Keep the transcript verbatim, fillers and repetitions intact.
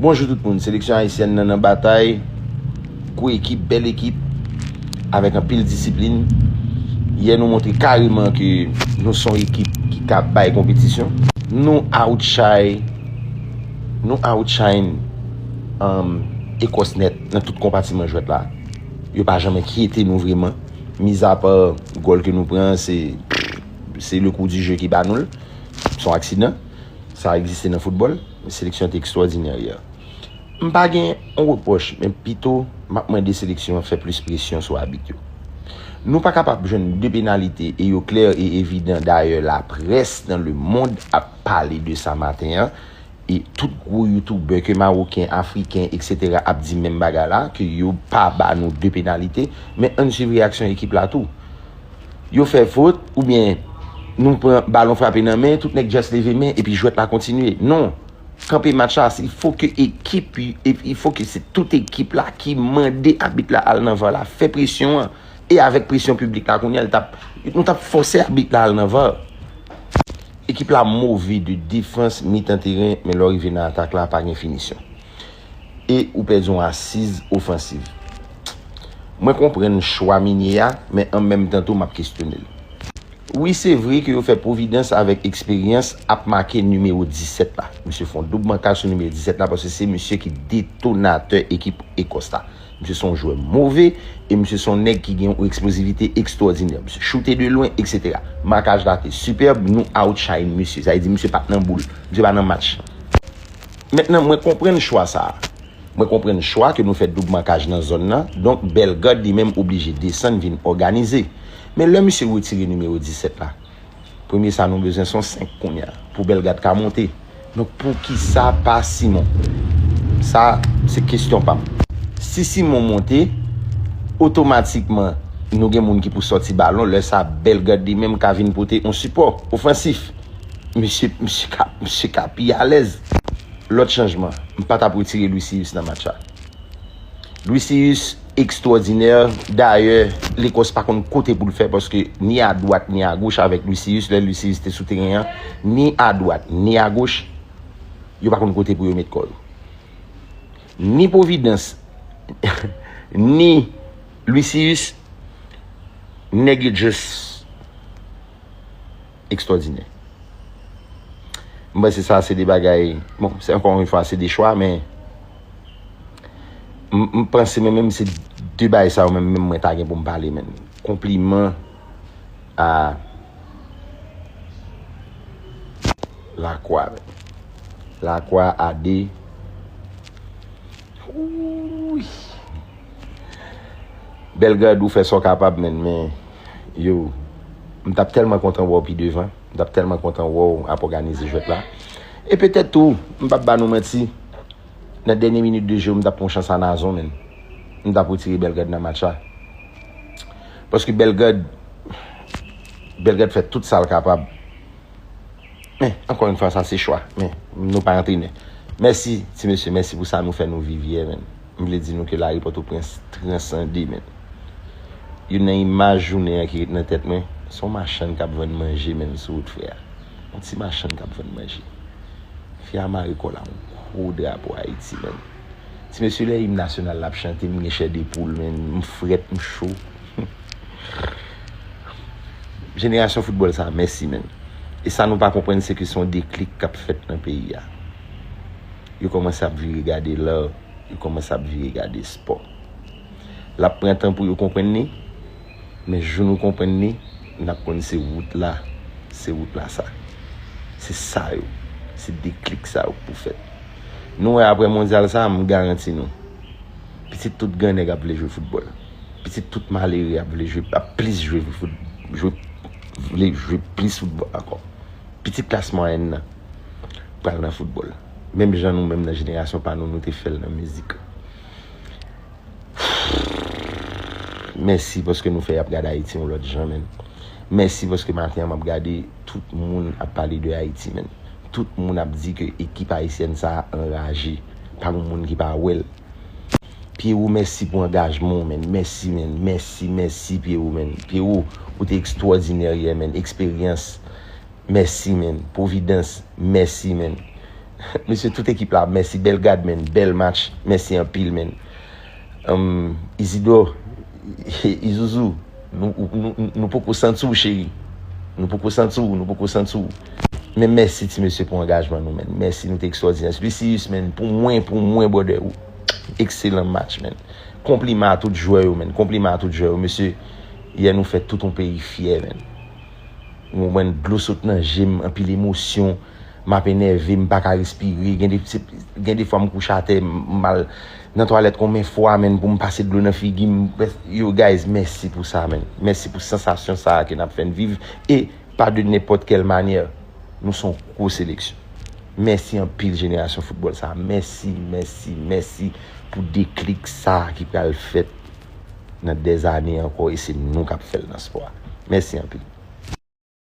Bonjou tout moun, seleksyon ayisyèn nan nan batay, gwo ekip, bèl ekip, avèk anpil disiplin. Yè nou montre kareman ke nou se yon ekip ki ka bay konpetisyon. Nou outshine, nou outshine um, Ekòs nèt nan tout konpatiman jwèt la. Yo pa janm enkyete nou vreman. Mizapa gòl ke nou pran, se se le kou di je ki ba nou l. Se yon aksidan. Sa egziste nan foutbòl. Seleksyon te ekstwòdinè yè. M pa gen yon repwòch, men pito m ap mande seleksyon an fè plis presyon sou abit yo. Nou pa kapab jwenn de penalite e yo klè e evidan. Dayè, laprès nan lemonn ap pale de sa maten an. E tout gwo youtubè ke mawoken, afriken, etsetera ap di menm bagay la, ke yo pa ba nou de penalite, men ann swiv reyaksyon ekip la tou. Yo fè fot, oubyen nou pran balon frape nan men, tout nèg just leve men, epi jwèt la kontinye. Non. Kanpe match la, il faut que ekip, il faut que se tout ekip la ki mande abit la al nan var la, fè presyon an. E avèk presyon piblik la kounye a, l t ap, nou t ap fòse abit la al nan var. Ekip la move de defans, mitan teren, men lè w rive nan atak la, pa gen finisyon. E ou pèdi yon asiz ofansiv. Mwen konprann chwa Meunier a, men an menm tan tou, m ap kesyone l. Wi, se vre ke yo fè Providence avèk eksperyans ap make nimewo disèt la. Misye fè yon doub makaj sou nimewo disèt la, paske se misye ki detonatè ekip Ekòs la. Misye se yon jwè move, e misye se yon nèg ki gen yon eksplozivite ekstwòdinè. Misye choute de lwen, etsetera. Makaj la te sipèb, nou outshine misye. Sa vle di misye pa t nan boul, misye pa nan match. Mentnan, mwen konprann chwa sa a. Mwen konprann chwa ke nou fè doub makaj nan zòn nan, donk Bellegarde li menm oblije desann vin òganize. Men lè misye retire nimewo disèt la, premye sa nou bezwen se yon senk kounye a, pou Bellegarde ka monte. Donk poukisa pa Simon? Sa, se kesyon pa m. Si Simon monte, otomatikman, nou gen moun ki pou sòti balon, lè sa Bellegarde li menm ka vin pote yon sipò ofansif. Misye, misye ka, misye ka pi alèz. Lòt chanjman, m pa t ap retire Lucius nan match la. Lucius ekstwòdinè, dayè, Lekòs pa konn kote pou l fè, paske ni adwat ni agoch avèk Lucius, lè Lucius te sou teren an, ni adwat ni agoch, yo pa konn kote pou yo met kò yo. Ni Providence, ni Lucius, nèg yo just ekstwòdinè. M panse sa se de bagay, bon, se ankò yon fwa, se de chwa, men m, m panse men menm se de bagay sa yo menm, menm mwen ta gen pou m pale, men. Konpliman a Lakwa, men. Lakwa a de. Ouy. Bellegarde, ou fè sa w kapab, men, men, yo, m t ap tèlman kontan wè w pi devan. M t ap tèlman kontan wè w ap òganize jwèt la. E petèt tou, m p ap ba nou manti, nan dènye minit de je, m t ap pran chans a Nazon, men. M t ap retire Bellegarde nan match la. Paske Bellegarde, Bellegarde fè tout sa l kapab. Men, ankò yon fwa, sa se chwa. Men, nou pa antrenè. Mèsi, ti mesye, mèsi pou sa nou fè nou viv yè, men. M vle di nou ke lari Pòtoprens transande, men. Youn nan imaj jounen an ki ret nan tèt mwen, se yon machann k ap vann manje, men, sou wout fè a. Yon ti machann k ap vann manje. Fi a mare kò l a yon gwo drapo Ayiti, men. Ti mesye, lè im nasyonal la ap chante, m gen chè de poul, men, m frèt, m cho. Jenerasyon foutbòl sa a, mèsi, men. E sa nou pa konprann, se ke se yon deklik k ap fèt nan peyi a. Yo kòmanse ap vire gade lè, yo kòmanse ap vire gade spò. L ap pran tan pou yo konprann li, men jou nou konprann li, n ap konn se wout la, se wout la sa. Se sa yo, se deklik sa yo k pou fèt. Nou wè apre mondyal sa a, m garanti nou, pitit tout gran nèg ap vle jwe foutbòl. Pitit tout malere ap vle jwe, ap plis jwe fout-, jwe, vle jwe plis foutbòl ankò. Pitit klas mwayèn nan pral nan foutbòl. Menm jan nou menm nan jenerasyon pa nou, nou te fè l nan mizik. Mèsi paske nou fè y ap gade Ayiti yon lòt jan, men. Mèsi paske maten an m ap gade tout moun ap pale de Ayiti, men. Tout moun ap di ke ekip ayisyèn sa a anraje. Pa gen moun ki pa wè l. Pierrot, mèsi pou angajman w, men. Mèsi, men. Mèsi, mèsi, Pierrot, men. Pierrot, ou te ekstwòdinè yè, men. Eksperyans, mèsi, men. Providence, mèsi, men. Mesye, tout ekip la, mèsi. Bèl gad, menn. Bèl match. Mèsi anpil, menn. Um, Isidor, Izuzu, nou, nou, nou, nou poko santi w, cheri. Nou poko santi w, nou poko santi w. Men mèsi, ti mesye, pou angajman nou, menn. Mèsi, nou te ekstwòdinè. Lucius, menn, pou mwen, pou mwen, brother, ou ekselan match, menn. Konpliman a tout jwè yo, menn. Konpliman a tout jwè yo. Mesye, yè nou fè tout yon peyi fyè, menn. Ou konprann, dlo sot nan je m, anpil emosyon, m ap enève, m pa ka respire, gen de, se, gen de fwa m kouche atè, m, m al nan twalèt konbyen fwa, menn, pou m pase dlo nan figi m. Yo, guys, mèsi pou sa, menn. Mèsi pou sansasyon sa a ke n ap fè n viv. E pa de nenpòt kèl manyè, nou se yon gwo seleksyon. Mèsi anpil jenerasyon foutbòl sa a. Mèsi, mèsi, mèsi pou deklik sa a ki pral fèt nan dèzane ankò, e se nou k ap fè l nan spò a. Mèsi anpil.